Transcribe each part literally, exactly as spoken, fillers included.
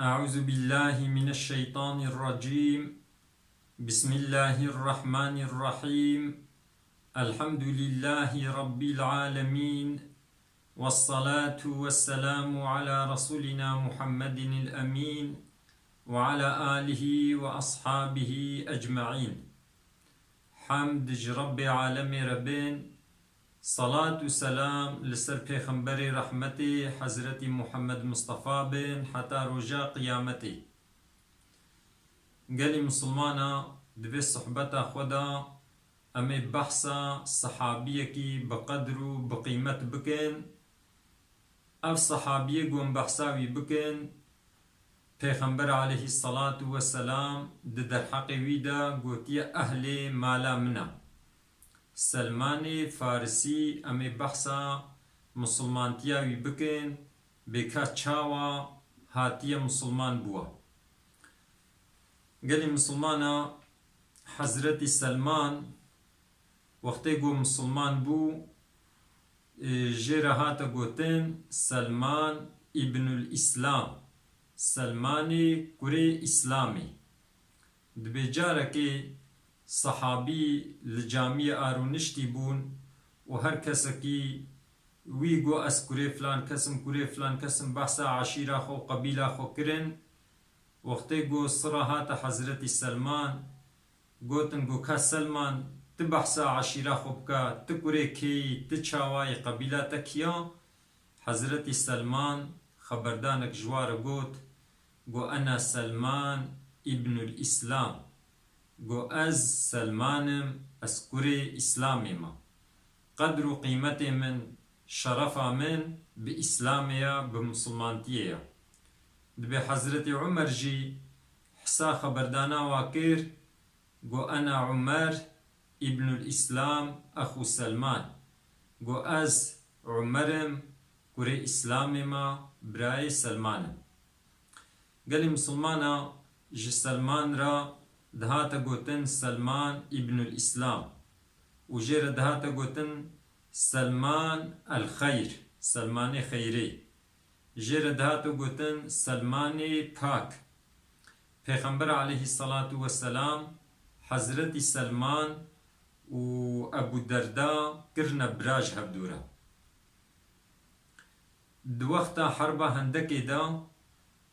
أعوذ بالله من الشيطان الرجيم. بسم الله الرحمن الرحيم. الحمد لله رب العالمين. والصلاة والسلام على رسولنا محمد الأمين وعلى آله وأصحابه أجمعين. Hemd ji Rebbê alemê re bin, salat û selam li ser Pêxemberê rehmetê Hezretî Muhammed Mistefa bin heta roja qiyametê. Gelî misilmana, di vê sohbeta xwe de em ê behsa sehabiyekî bi qedr û bi qîmet bikin. Ev sehabiyê ku em behsa wî bikin, Pêxember aleyhisselatu vesselam di derheqê wî de gotiye ehlê mala min e. Selmanê Farisî, em ê behsa misilmantiya wî bikin, bê ka çawa hatiye misilman bûwa. Gelî misilmana, Hezretî Selman wextê ku misilman bû, e, jê re hate gotin Selman îbnul Îslam, Selmanê kurê Îslamê. Dibê carekê sehabî li camiyê arûniştî bûn û her kesekî wî got, "Ez kurê filan kes im, kurê filan kes im", behsa eşîra xwe û qebîla xwe kirin. Wextê ku sira hate Hezretî Selman, gotin ku, "Ka Selman, tu behsa eşîra xwe bike, tu kurê kê yî, tu çawa yî, qebîla te kî ya?" Hezretî Selman xeberdanek ji wa re got, got, "Ena Selman îbnul Îslam." Got, "Ez Selman im, ez kurê Îslamê me. Qedr û qîmetê min, şerefa min bi Îslamê ya, bi misilmantiyê ya." Dibê Hezretî Umer jî hisa xeberdana wa kir, got, "Ena Umer îbnul Îslam exû Selman." Got, "Ez Umer im, kurê Îslamê me, birayê Selman im." Gelî misilmana, ji Selman re dihate gotin Selman îbnul Îslam û jê re dihate gotin Selman el Xeyr, Selmanê Xeyrê. Jê re dihate gotin Selmanê Pak. Pêxember aleyhisselatu vesselam Hezretî Selman û Ebû Derda kirine bira ji hevdû re. Di wexta Herba Hendekê de,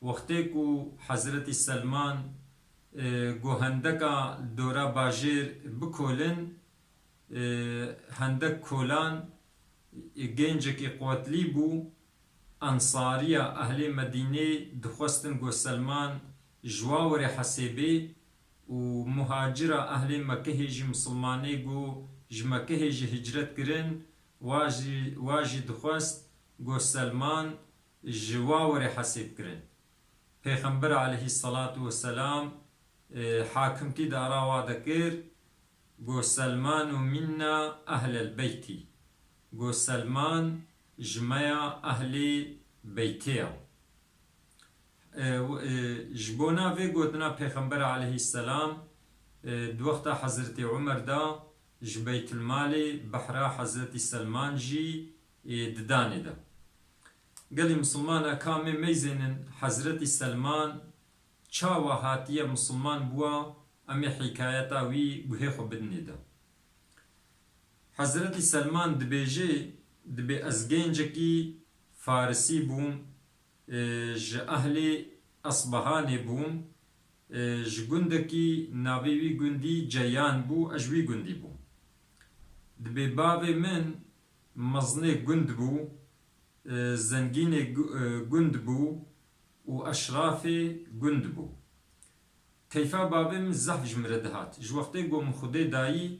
wextê ku Hezretî Selman, e, got Hendeka dora bajêr bikolin, e, Hendek kolan, e, gencekî quwetlî bû, Ensariya ehlê Medînê dixwestin got Selman ji wa were hesêbê û muhacira ehlê Mekehê jî, misilmanê ku ji Mekehê jî hicret kirin, wa jî, wa jî dixwest ku Selman ji wa were hesêb kirin. Pêxember aleyhisselatu vesselam, e, hakimtî di ara wa de kir, got, "Selmanu minna ehlel beyti." Got, "Selman ji me ya ehlê beytê ya." E, w-, e, ji bona vê gotina Pêxember aleyhisselam, e, di wexta Hezretî Umer de ji Beytulmalê behra Hezretî Selman jî, e, didanê de. Gelî misilmana, ka em ê meyzênin Hezretî Selman çawa hatiye misilman bûwa, em ê hîkayeta wî guhê xwe bidinê de. Hezretî Selman dibêje, dibê ez gencekî Farisî bûm, e, ji ehlê Esbehanê bûm, e, ji gundekî navê wî gundî Ceyan bû, ez ji wî gundî bûm. Dibê bavê min mezinê gund bû, e, zengînê gu-, e, gund bû û eşrafê gund bû. Keyfa bavê min zehf ji min re dihat. Ji wextê ku min Xwedê dayî,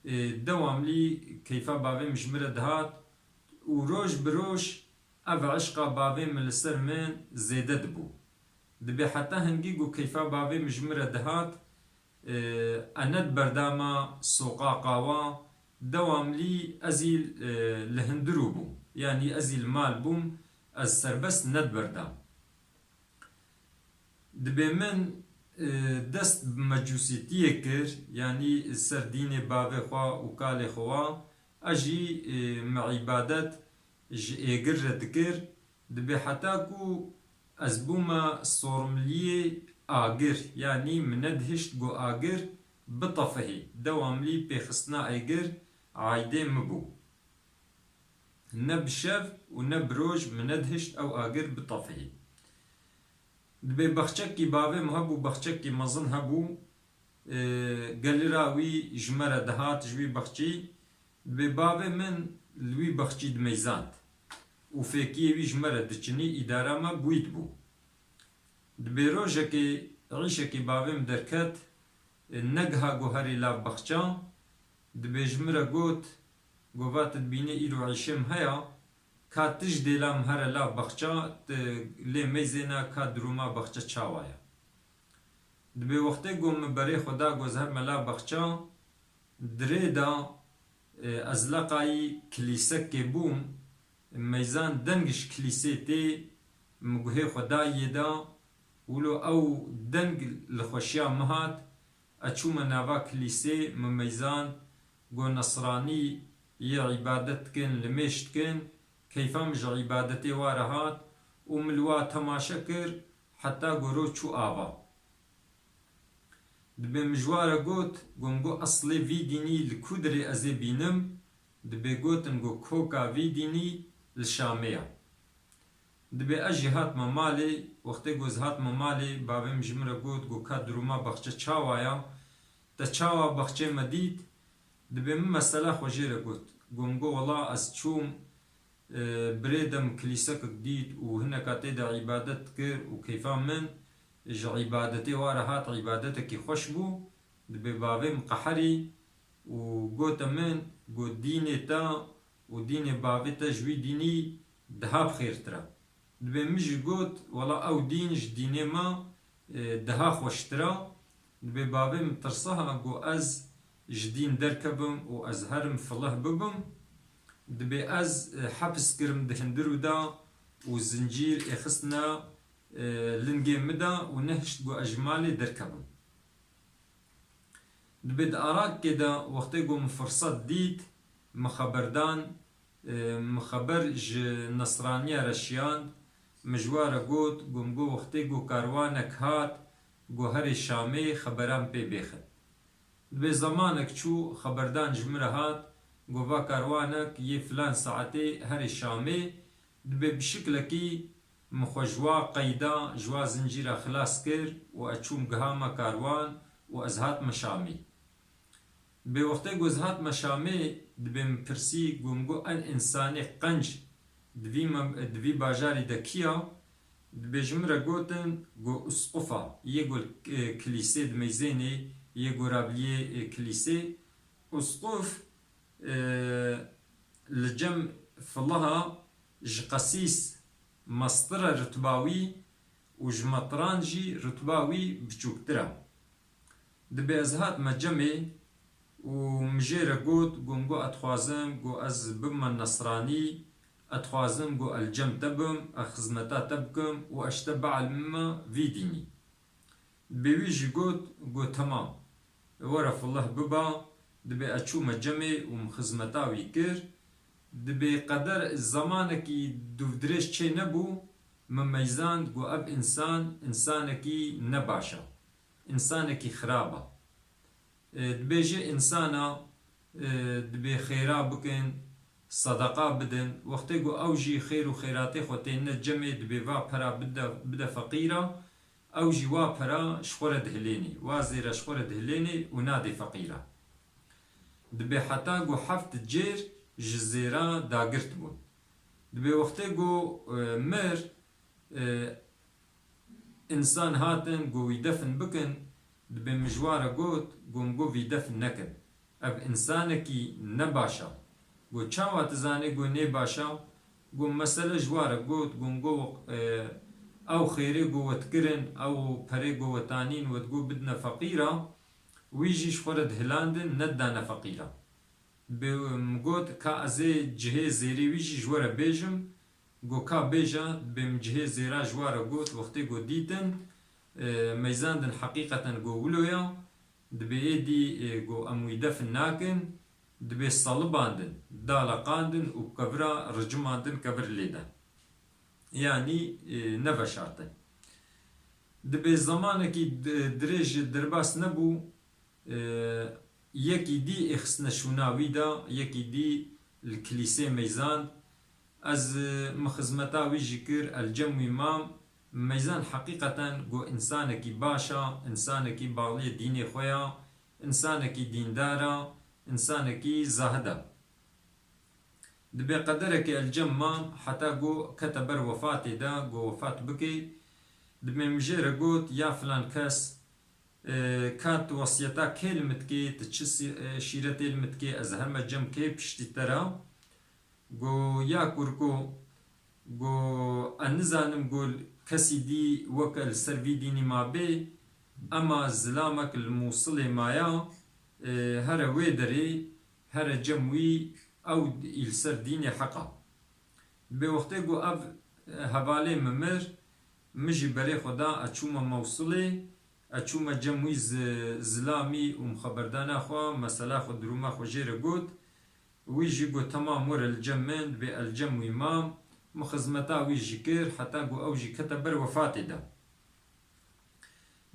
e, dewamlî keyfa bavê min ji min re dihat û roj bi roj ev eşqa bavê min li ser min zêde dibû. Dibê heta hingî ku keyfa bavê min ji min re dihat, e, e, ne diberdama soqa qawa, dewamlî ez î, e, li hundirû bûm, yanî ez î li mal bûm, ez serbest nediberdam. Dibê min, e, dest bi mecûsîtiyê kir, yanî ser dînê bavê xwe û kalê xwe wa, ez jî, e, me îbadet ji êgir re dikir. Dibê heta ku Ez bûme sorumliyê agir, yanî min nedihişt ku agir bitefihî, dewamlî pêxistina êgir aîdê min bû. Ne bi şev û ne bi roj min nedihişt ew agir bitefihî. Dibê baxçekî bavê min hebû, baxçekî mezin hebû, e, gelira wî ji me re dihat, ji wî baxçî. Dibê bavê min li wî baxçî dimeyzand û fêkiyê wî ji me re diçinî, îdara me bi wî dibû. Dibê rojekê îşekê bavê min derket, e, negiha ku herê lav baxça, dibê ji min re got, Gova tu dibînî îro îşê min heye, ka tu ji dêla min here lav baxça, tu lê meyzêne ka duruma baxça çawa ye. Dibê wextê ku min berê xwe da ku ez herme lav baxça, di rê de, e, ez leqayî kilîsekê bûm, meyzan deng ji kilîsê tê, min guhê xwe da yê de, wilo ew deng li xweşiya min hat, ez çûme nava kilîsê, min meyzan, got, Nesranî yê îbadet dikin, limêj dikin, keyfa min ji îbadetê wa re hat û min li wa temaşe kir, heta ku roj çû ava. Dibê min ji wa re got, got, min got, Eslê vî dînî li ku dirê ez ê bînim? Dibê gotin, got, Koka vî dînî li Şamê ye. Dibê ez jî hatime malê, wextê ku ez hatime malê, bavê min ji min re got, got, Ka duruma baxçe çawa ye? Te çawa baxçê me dît? Dibê min mesela xwe jê re got. Got, Min got, Wela ez çûm, e, birê de min kilîsekek dît û hineka tê de îbadet dikir û keyfa min ji îbadetê wa re hat, îbadetekî xweş bû. Dibê bavê min qeherî û gote min, got, Dînê te û dînê bavê te ji wî dînî daha bi xêrtir e. Dibê min jî got, Wela ew dîn ji dînê me, e, daha xweştir e. Dibê bavê min tirsiha ku ez ji dîn derkevim û ez herim filih bibim. Dibê ez, e, hepis kirim di hundirû de û zincîr êxistine, e, lingê min de û nehişt ku ez ji malê derkevim. Dibê di arakê de wextê ku min firset dît, min xeberdan, e, min xeber ji Nesraniya re şiyand, min ji wa re got, got, min got, Wextê ku karwanek hat, got, herê Şamê xeberan pê bêxin. Dibê zemanek çû, xeberdan ji min re hat, got, Va karwanek yê filan saetê herê Şamê. Dibê bi şiklekî min xwe ji wa qeyda, ji wa zincîra xilas kir û ez çûm gihama karwan û ez hatime Şamê. Dibê wextê ku ez hatime Şamê, dibê min pirsî, got, min got, En însanê qenc di vî mem-, di vî bajarî de kî ya? Dibê ji min re gotin, got, Usquf a, yê ku, e, kilîsê dimeyzênê, yê ku rabiliyê, e, kilîsê. Usquf, e, li cem filiha ji qesîs mestir e ritba wî û ji metran jî ritba wî biçûktir e. Dibê ez hatime cemê û min jê re got, got, min got, Ez dixwazim, got, ez bibime nesranî, ez dixwazim, got, ez li cem te bim, ez xizmeta te bikim û ez ji te bielmime vî dînî. Dibê wî jî got, got, Temam, were filih biba. Dibê ez çûme cemê û min xizmeta wî kir. Dibê qeder zemanekî dûvdirêj çê nebû, min meyzand, got, Ev însan, însanekî nebaş e, însanekî xirab e. E, dibêje însana, e, dibê xêra bikin, sedeqa bidin. Wextê ku ew jî xêr û xêratê xwe têne cemê, dibê va pera bide, bide feqîra, ew jî wa pera ji xwe re dihilênê, wa zêra ji xwe re dihilênê û nadê feqîra. Dibê heta ku heft cêr ji zêra dagirt bûn. Dibê wextê ku, e, mir, e, Însan hatin, got, wî defin bikin, dibê min ji wan re got, got, min got, vî defin nekin. Ev însanekî nebaş e. Got, çawa tu zanî, got, nêbaş e? Got, mesele ji wan re got, got, min got, e, ew xêrê got we dikirin, ew perê got we tanîn, we digot bidine feqîra, wî jî ji xwe re dihilandin, nedidane feqîra. Dibê min got, ka ez ê cihê zêrê wî jî ji we re bêjim. Got, ka bêje. Dibê min cihê zêra ji wan re got, wextê got dîtin, e, meyzandin heqîqeten got wilo ya. Dibê êdî, e, got em wî defin nakin. Dibê salibandin, daleqandin û bi kevira ricimandin, kevir lê de. yanî, e, neveşarte. Dibê zemanekî di-, dirêj derbas nebû, e, yekî dî êxistine şûna wî de, yekî dî li kilîsê meyzand. Ez, e, min xizmeta wî jî kir, Elcem wî mam. Meyzand heqîqeten got, însanekî baş a, însanekî baxliyê dînê xwe ya, însanekî dîndar a, însanekî zahid a. Dibê qederekê Elcem mam heta ku kete ber wefatê de, ku wefat bike. Dibê min jê re got, ya filan kes, e, ka tu wesiyeta kê li min dikê, tu çi si-, e, şîretê li min dikê, ez herme cem kê piştî te re. Go ya kurko, go ez nizanim go kesî dî weke li ser vî dînî ma bê, ema zilamek li Mûsilê maya, e, here wê derê, here cem wî, ew î li ser dînê heq a. Dibê wextê go ev, e, hevalê min mir, min jî berê xwe da, ez çûme Mewsilê, ez çûme cem wî zi-, zilamî û min xeberdana xwe, mesela xwe, dirûma xwe jê re got. Wî jî got, temam, were li cem min, dibê Elcem wî mam, min xizmeta wî jî kir, heta ku ew jî kete ber wefatê de.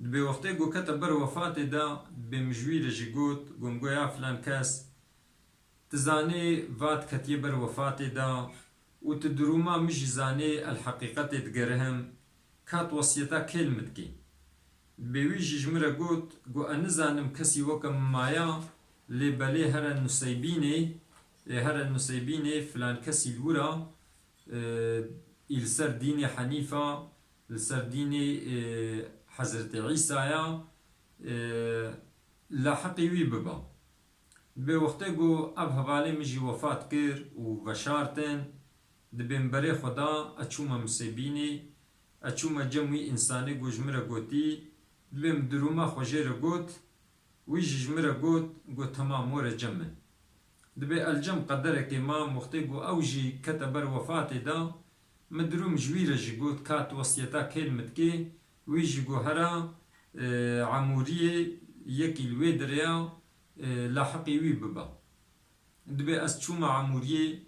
Dibê wextê ku kete ber wefatê de, dibê min ji wî re jî got, got, min got, ya filan kes, tu zanê vat ketiye ber wefatê de û tu dirûma min jî zanê, el heqîqetê digerihim, ka tu wesiyeta kê li min dikî? Dibê wî jî ji min re got, got, ez nizanim kesî weke min maya, lê belê here Nuseybînê, ê here Nuseybînê filan kesî li wir a, e, î li ser dînê Henîf a, li ser dînê, e, Hezretê Îsa ya, e, lahiqî wî biba. Dibê wextê ku ev hevalê min jî wefat kir û veşartin, dibê min berê xwe da, ez çûme Musêbînê, ez çûme cem wî însanê ku ji min re gotî, dibê min dirûma xwe jê re got, wî jî ji min re got, got, temam, were cem min. Dibê Elcem qederekê mam, wextê ku ew jî kete ber wefatê de, min dirûm ji wî re jî got, ka tu wesiyeta kê li min dikê, wî jî got, here, e, Emûriyê yekî li wê derê ya, e, lahiqî wî bibe. Dibê ez çûme Emûriyê,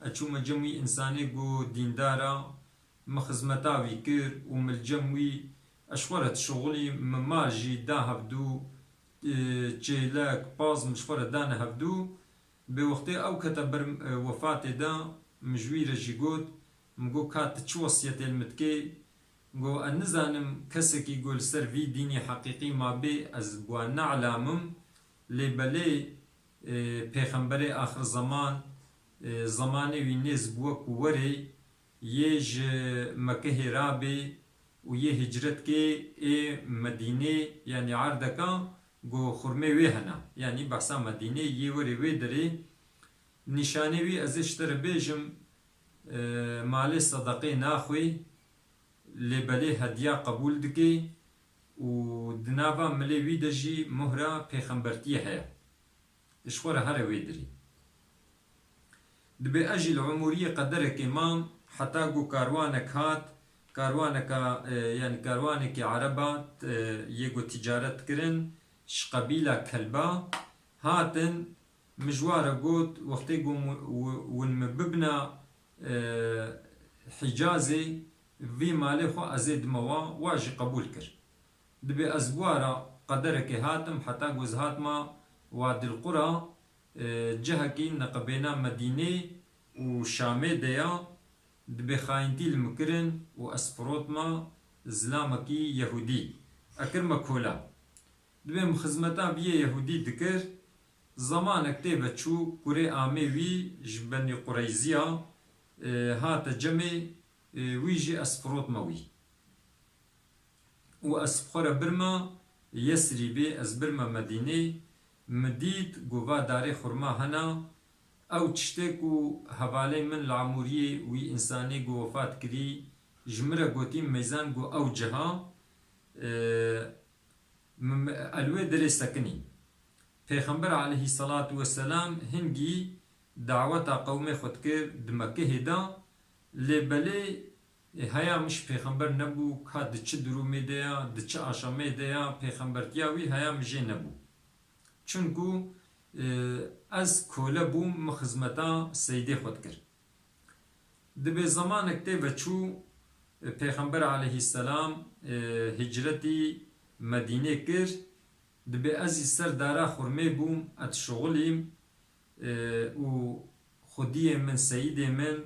ez çûme cem wî însanê ku dîndar a, min xizmeta wî kir û min li cem wî, ez ji xwe re dişuxulîm, min mal jî da hevdû, e, çêlek, paz min ji xwe re dane hevdû. Dibê wextê ew kete ber, e, wefatê de, min ji wî re jî got, min got, ka tu çi wesiyetê li min dikê? Got, ez nizanim kesekî ku li ser vî dînî heqîqî ma bê, ez bi wan neelamim, lê belê, e, pêxemberê axir zeman, e, zemanê wî nêz bû ku werê, yê ji Mekehê rabê û yê hicret kê ê Medînê, yanî erdeka ku xurmê wê hene, yanî behsa Medînê, yê werê wê derê. Nîşanê wî ez ê ji te re bêjim, e, malê sedeqê naxwê, lê belê hediya qebûl dike û di nava milê wî de jî muhra pêxembertiyê heye. Ji xwe re here wê derê. Dibê ez jî li Umûriyê qederekê mam, heta ku karwanek hat, karwaneka, e, yanî karwanekî ereba, e, yê ku ticaret dikirin, ji qebîla Kelba hatin, min ji wan re got, wextê ku mu-, wi-, win min bibina, e, Hicazê, vî malê xwe ez ê dime wa, wa jî qebûl kir. Dibê ez bi wa re qederekê hatim, heta ku ez hatime Wadil Qura, e, cihekî neqibêna Medînê û Şamê de ya, dibê xayintî li min kirin û ez firotime zilamekî Yehûdî. Ez kirime kola. Dibê min xizmeta vî yê Yehûdî dikir, zemanek tê ve çû, kurê amê wî ji Benî Qureyziya, e, hate cemê, e, wî jî ez firotime wî. Û ez bi xwe re birme Yesrîbê, ez birme Medînê, min dît ku va darê xurma hene, ew tiştê ku hevalê min li Emûriyê wî însanê ku wefat kirî, ji min re gotî meyzan ku ew ciha, e, min, ez li wê derê sekinî. Pêxember aleyhisselatu vesselam hingî daweta qewmê xwe dikir di Mekehê de, lê belê, e, heya min ji pêxember nebû, ka di çi durumê de ya, di çi aşameyê de ya, pêxembertiya wî heya min jê nebû. Çunku, e, ez kole bûm, min xizmeta seydê xwe dikir. Dibê zemanek tê ve çû, Pêxember aleyhisselam, e, hicretî Medînê kir. Dibê ez jî ser dara xurmê bûm, ez şixulîm, e, û xwediyê min, seyîdê min,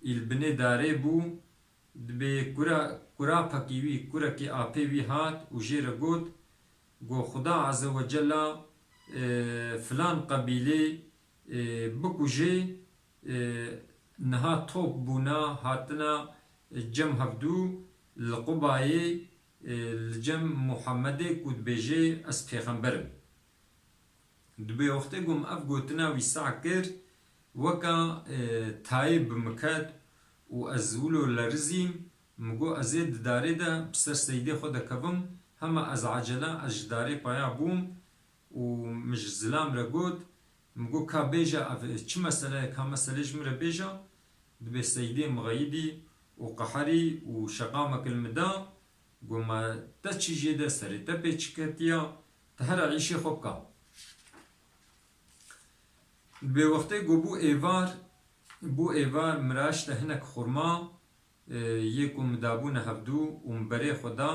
î li binê darê bû. Dibê kura, kurapekî wî, kurekî apê wî hat û jê re got, got, Xuda Azze ve Cella, e, filan qebîlê, e, bikujê, e, niha top bûna, hatina, e, cem hevdû li Qubayê, e, li cem Muhammedê ku dibêjê ez pêxember im. Dibê wextê ku min ev gotina wî seh kir, weka, e, tayê bi min ket û ez wilo lerizîm, min got, ez ê di darê de bi ser seydê xwe de kevim, hema ez ecela, ez ji darê paya bûm û min ji zilam re got, min got, ka bêje, ev çi mesele ye, ka meselê ji min re bêje. Dibê seydê mixeyidî û qeherî û şeqamek li min da, got, ma te çi jê de, serê te pê çi ketiya, tu here îşê xwe bika. Dibê wextê ku bû êvar, bû êvar, min raşte hinek xurma, e, yê ku min dabûne hevdû û min berê xwe da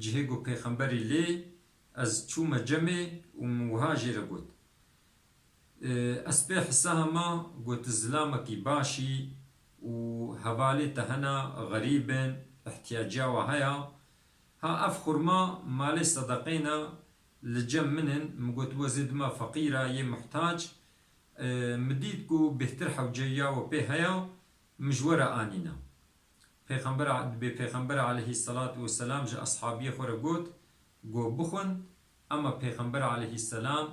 cihê ku pêxemberî lê, ez çûme cemê û min wiha jê re got, E, ez pê hisa hema got, zilamekî baş î û hevalê te hene, xerîb in, ihtiyaciya we heye. Ha ev xurma malê sedeqeyna li cem min in, min got, we zê dima feqîra yê muhtac. E, min dît ku bêhtir hewceyiya we pê heye, min ji we re anîna. Pêxember, dibê Pêxember aleyhisselatu vesselam ji eshabiyê xwe re got, got, bixwin, ema Pêxember aleyhisselam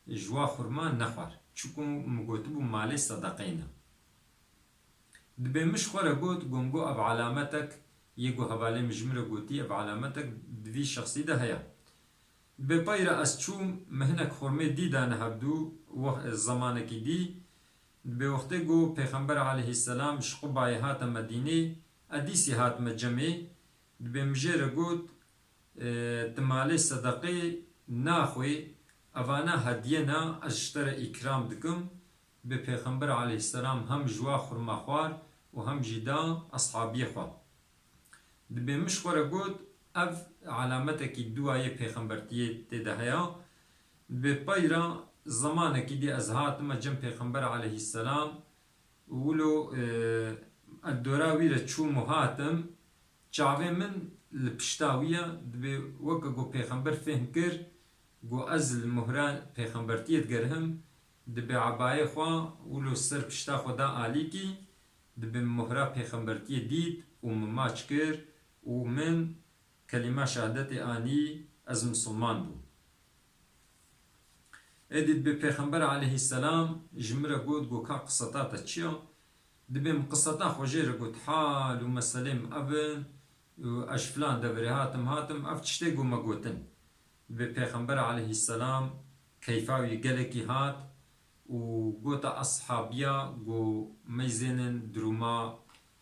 ji wa xurma nexwar. Çiku min gotibû malê sedeqeyna. Dibê min ji xwe re got, got, got, ev alametek, yê ku hevalê min ji min re gotî, ev alametek di vî şexsî de heye. Dibê pey re ez çûm, min hinek xurmê dî dane hevdû, wex-, zemanekî dî. Dibê wextê ku Pêxember aleyhisselam ji Qubayê hate Medînê, ez dîsî hatime cemê. Dibê min jê re got, e, tu malê sedeqê naxwê, evana hediye ne, ez ji te re îkram dikim. Dibê Pêxember aleyhisselam hem ji wa xurma xwar û hem jî da eshabiyê xwe. Dibê min ji xwe re got, ev alametekî dû a yê pêxembertiyê tê de heye. Dibê pey re zemanekî dî ez hatime cem Pêxember aleyhisselam û wilo, e, ez dora wî re çûm û hatim, çavê min li pişta wî ye. Dibê weke ku Pêxember fêhm kir, ku ez li muhra pêxembertiyê digerihim, dibê ebayê xwe wilo ser pişta xwe da alîkî, dibê min muhra pêxembertiyê dît û min maç kir û min kelîma şehadetê anî, ez misilman bûm. Êdî dibê Pêxember aleyhisselam ji min re got, got, ka qiseta te çi ya? Dibê min qiseta xwe jê re got, hal û meselê min ev in, û ez ji filan deverê hatim, hatim, ev tiştê ku me gotin. Dibê Pêxember aleyhisselam keyfa wî gelekî hat û gota eshabiya ku meyzênin duruma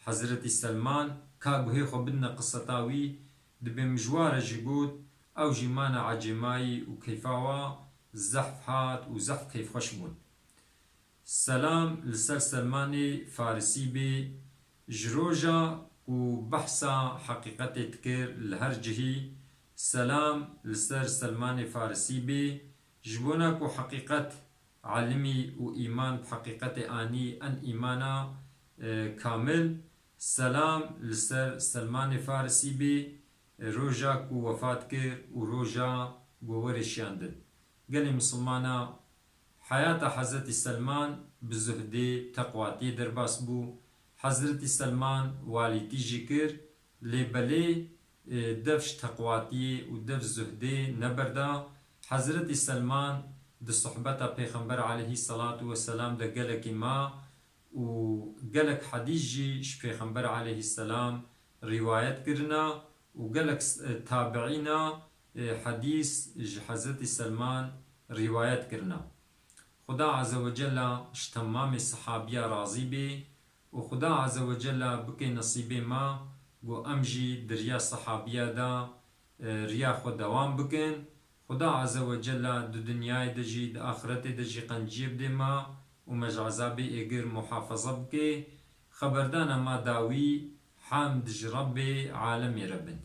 Hezretî Selman, ka guhê xwe bidine qiseta wî, dibê min ji wa re jî got, ew jî mane ecêmayî û keyfa wa zehf hat û zehf keyfxweş bûn. Selam li ser Selmanê Farisî bê, ji roja ku behsa heqîqetê dikir li her cihî, selam li ser Selmanê Farisî bê, ji bona ku heqîqet elimî û îman bi heqîqetê anî en îmana, e, kamil, selam li ser Selmanê Farisî bê, e, roja ku wefat kir û roja ku werê şiyandin. Gelê misilmana, heyata Hezretî Selman bi zuhdê, teqwatiyê derbas bû. Hezretî Selman walîtî jî kir, lê belê, e, dev ji teqwatiyê û dev zuhdê neberda. Hezretî Selman di sohbeta Pêxember aleyhî selatu weselam de gelekî ma û gelek hedîs jî ji Pêxember aleyhî selam rîwayet kirina û gelek s-, e, tabiîna, e, hedîs ji Hezretî Selman rîwayet kirina. Xuda Azze ve Cella ji temamê sehabiya razî bê û Xuda Azze ve Cella bike nesîbê me ku em jî di riya sehabiya de, e, riya xwe dewam bikin. Xuda Azze ve Cella di dinyayê de jî, di axiretê de jî qenciyê bidê me û me ji ezabê êgir muhafaza bike. Xeberdana me dawî, Hamd ji Rebbê alemê re bin.